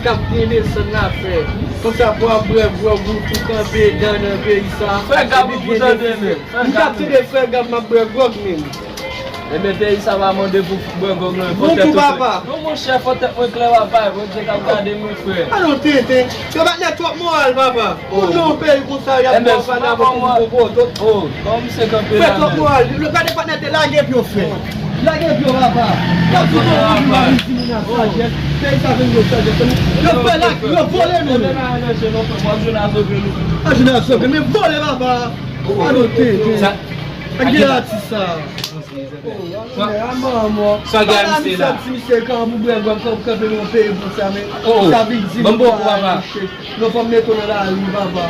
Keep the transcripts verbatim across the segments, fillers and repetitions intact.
K ap byen desann lafè. Konsa pou ap bwè gwòg ou tou kanpe dan nan peyi sa. Frè Gab, ou tande, men? M t ap tande frè Gab, m ap bwè gwòg, men. Ebyen, peyi sa pa mande pou bwè gwòg, non. Fò tèt ou klè. Non, monchè, fò tèt mwen klè, papa. Bondye k ap gade mwen, frè. Alon tenten. Yo pa t gen twòp moral, papa. Ou nan yon peyi konsa, y ap ba w valè pou pou pou pou. Kòman misye kanpe la, men? Fè twòp moral. Gade patnè te lage pye w, frè. Lage pye w, papa. Gade sou moun, moun nan sajès. Peyi sa vin gen sajès. Yo fè lage, yo vole nou, men. Anjou nan soke, men vole, papa. Alon tenten. Ak gen atis sa. Sa gen misye la? Ti misye ka pou bwè gwòg, ka pou kanpe nan peyi pou sa, men sa viktim. Ban m bon kou, papa. Non, fò m mete w nan lari, papa.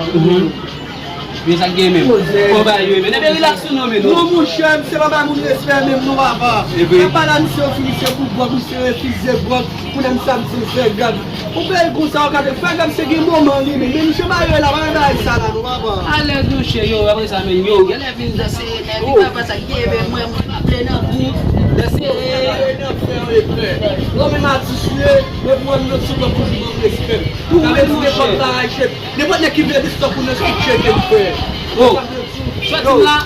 Men sa gen menm. Kòb a yo, men. Ebyen, rilaks ou non, men non. Non, monchè, misye pa bay moun respè menm non, papa. Ebyen. Lè pale a misye, yo fini se pou gwòg, misye refize gwòg. Pou nèg sa m di l fè gad. Ou fè l konsa, ou ka te fè gad, se gen moman li, men, men misye mare la, pa gen bagay sa la, non, papa. Alèz, monchè, yo, apre sa, men, yo, genlè vin danse, nèg, li pa fè sa, ki gen, men, mwen, mwen, pa vle nan gwoup, danse. Mare nan fè, wi, frè. Ou menm atis ou ye, mwen, pou mwen, nan sou mwen, pou mwen, respè. Pou mwen, nenpòt bagay, chèf. Nenpòt nèg ki vle di stòp ou nan street, chèf, frè. Oh. Sòti la.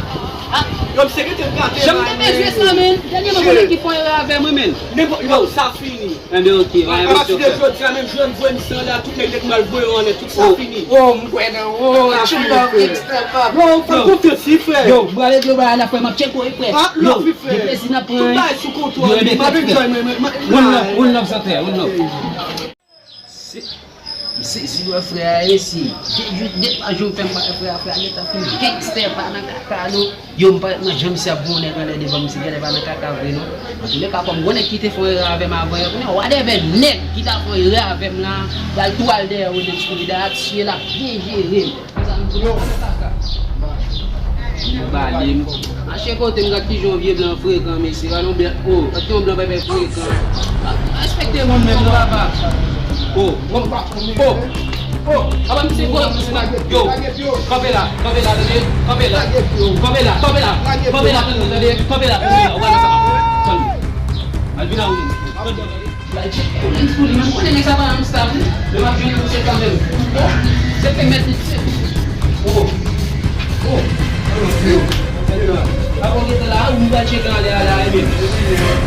Ah. Yo, misye gentan gate la, men. Janm te bezwen sa, men. Dènye mwen konnen ki fè erè avè mwen, men. Nenpòt, yo, sa fini. Enben, oke, pa gen pwoblèm. Apati de jodi a, menm jan m voye misye anlè a, tout nèg te mal voye yo anlè, tout sa fini. Oh, m kwè nan ou, oh, True Love Extra, papa. Yo, fè konfyans, wi, frè. Yo, m prale di yo bagay la, frè, m ap tcheke w, wi, frè. Ah, love, wi, frè. Yo, gen plezi n ap pran. Tout bagay sou kontwòl, m ap enjoy, mwen, mwen, mwen. One love, one love, Zantè, one love. Se, m sezi wè frè a resi. De jou, de twa jou m fè m pa wè frè a, frè a gentan fin gangstè, pa nan kaka, non. Yo, m pa wè nan jan misye ap voye yon nèg anlè devan m, misye genlè pa nan kaka vre, non. Antouleka, kòm gwo nèg ki te fè yon erè avè m avan, yo, kounye a, whatever nèg ki ta fè yon erè avè m la, pral tou al dèyè yo, de ti kote dèyè, ap siye l, ap byen jere m. Yo. Yo bale m. Mache kote m, gad kijan yon vye blan frekan, mesye. Gad yon blan, oh, gad yon blan bèbè frekan. Pa respekte moun menm, non, papa. Oh, oh, oh, oh. Apa misye gwo, yo. Kanpe la, kanpe la, tande. Kanpe la. Kanpe la, kanpe la. Kanpe la, tande, tande. Kanpe la, tande. Ou pa nan sa. Tande. Al vin a ou. Tande, tande. Ba, tcheke, ou menm pou li, menm konnen nèg sa pa nan staff li, men m ap jwenn misye kanmenm. Se te mèt li, se. Oh. Oh. Yo. Yo. Avan w gentan la, ou ba tcheke anlè a la, ebyen.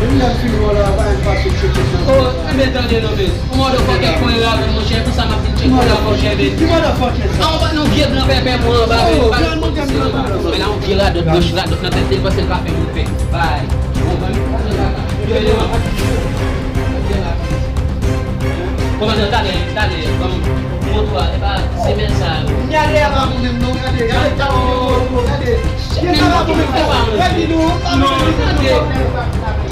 Menm lè m fin wè la, pa menm pase tcheke sa. Oh, ebyen, tande non, men. Ou motherfucker konn rale, monchè, pou sa m ap vin tcheke w la, monchè, men. Ki motherfucker sa? Ah, ou pa nan vye blan pèpè mwen anba, men. Oh, pa nan vye blan. Men la, yon vye radòt, blanch radòt nan tèt li, l panse l ka fè moun pè. Bay. Bon, ban m, ban m, ban m. Kòmandan, talè, talè, ban m moto a, e pa semèn sa yo. Gade a pa moun menm non, gade, gade, gade, gade. Gade a pa moun menm, gade, non, non, gade.